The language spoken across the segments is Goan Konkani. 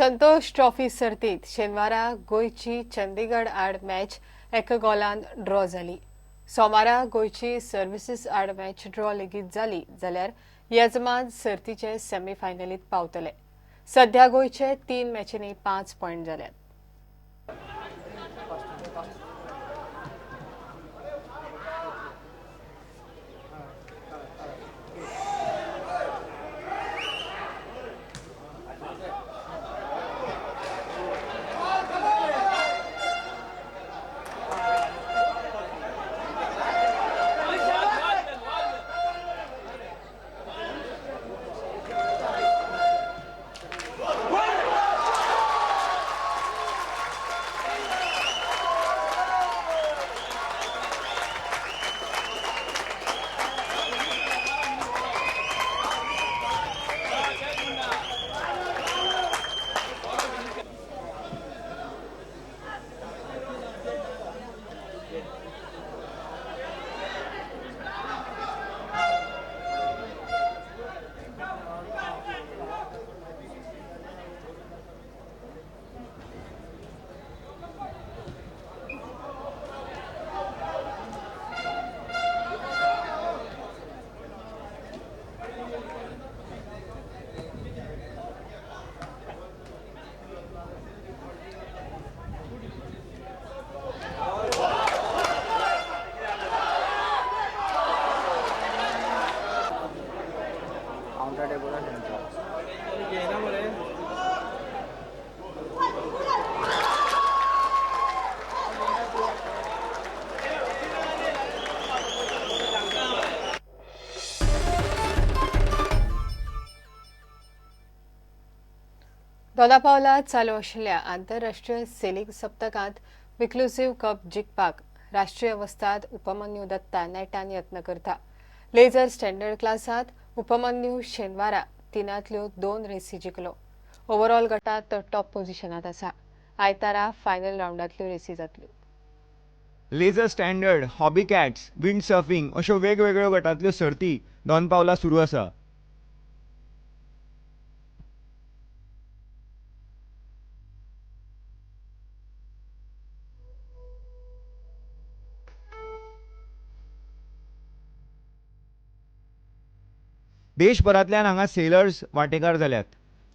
संतोष ट्रॉफी सर्तीत शेनवारा गोंयची चंदीगड आड मॅच एका गोलान ड्रॉ जाली. सोमारा गोंयची सर्व्हिसीस आड मॅच ड्रॉ लेगीत जाली जाल्यार येजमान सर्तीचे सेमीफायनलीत पावतले. सध्या गोंयचे 3 मॅचींनी 5 पॉयंट जाल्यात. दोनापावला चालू आशिल्ल्या आंतरराष्ट्रीय सेलिंग सप्तकांत विक्लुसीव कप जिखपाक राष्ट्रीय वस्ताद उपमन्यू दत्ता नेटान यत्न करता. लेझर स्टँडर्ड क्लासांत उपमन्यू शेनवारा 3 2 रेसी जिखलो. ओव्हरऑल गटात तो टॉप पोझिशनात आसा. आयतारा फायनल रावंडांतल्यो रेसी जातल्यो. Laser standard, hobby cats, wind surfing अश्यो वेगवेगळ्यो गटांतल्यो सर्ती दोनपावला सुरू आसा. देशभरांतल्यान हांगा सेलर्स वांटेकार जाल्यात.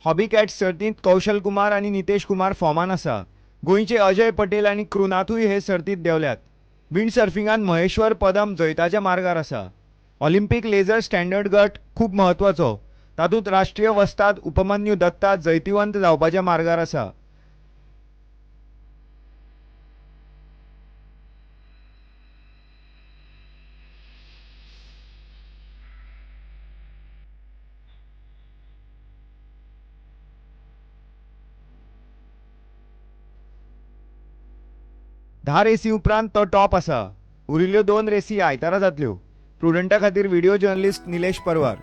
हॉबी कॅट्स सर्तींत कौशल कुमार आनी नितेश कुमार फॉर्मान आसा. गोंयचे अजय पटेल आनी कृनाथूय हे सर्तींत देंवल्यात. विंड सर्फिंगान महेश्वर पदम जैताच्या मार्गार आसा. ऑलिम्पीक लेझर स्टँडर्ड गट खूब म्हत्वाचो. तातूंत राष्ट्रीय वस्ताद उपमन्यू दत्ता जैतिवंत जावपाच्या मार्गार आसा. धा रेसी उपरांत तो टॉप आसा. उरिल्ल्यो 2 रेसी आयतारा जातल्यो. प्रुडंटा खातीर व्हिडिओ जर्नलिस्ट निलेश परवार.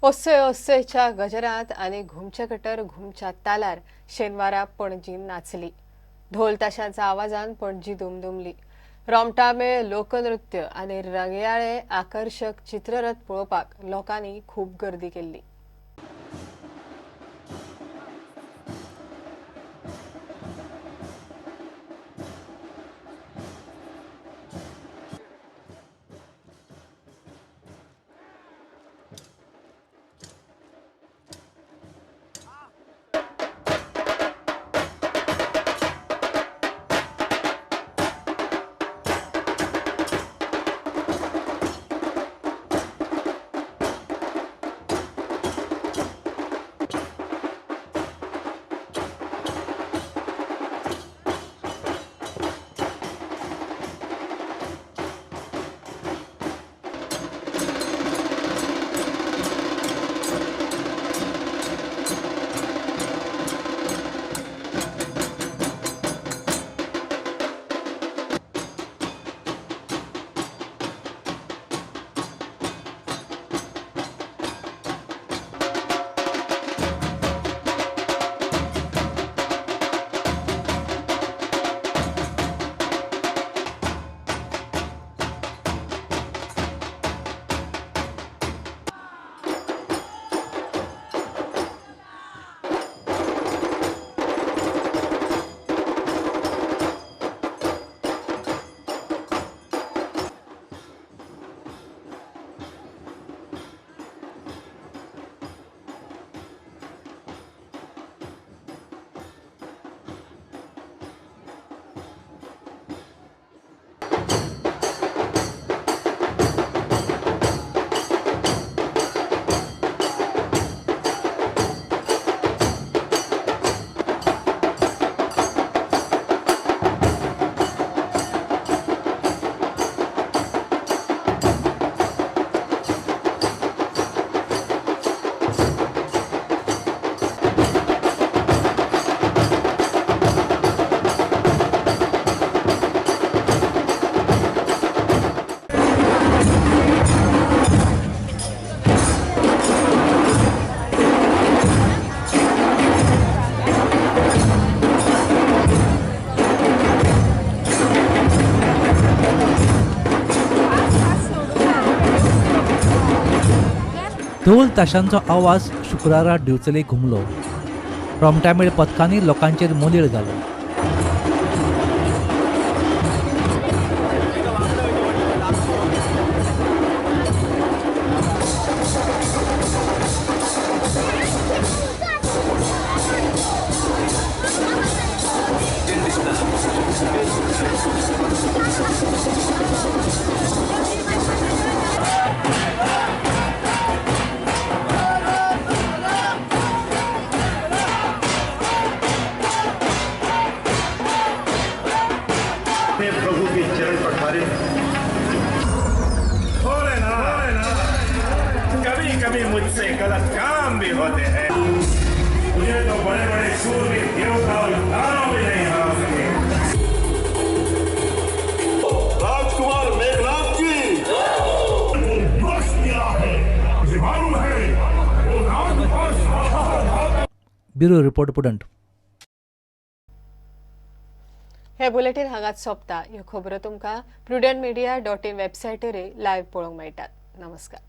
ओस्सय ओस्सयच्या गजरात आनी घुमच्या कटर घुमच्या तालार शेनवारा पणजी नाचली. ढोल ताशांच्या आवाजान पणजी दुमदुमली. रोमटामेळ, लोकनृत्य आनी रंगयाळे आकर्शक चित्ररथ पळोवपाक लोकांनी खूब गर्दी केल्ली. धोल ताशांचो आवाज शुक्रारा दिवचले घुमलो. रोमटामेळ पथकांनी लोकांचेर मोनेळ घालो. प्रभु के चरण पखारे। कभी कभी मुझसे गलत काम भी होते हैं। मुझे तो बड़े बड़े सूर्य देवता और दानव भी नहीं हरा सके। राजकुमार मेघनाथ जी किया है, मुझे मालूम है वो। Bureau report, Prudent. हे बुलेटीन हांगाच सोंपता. ह्यो खबरो तुमकां prudent media dot in वेबसायटीरय लायव्ह पळोवंक मेळटात. नमस्कार.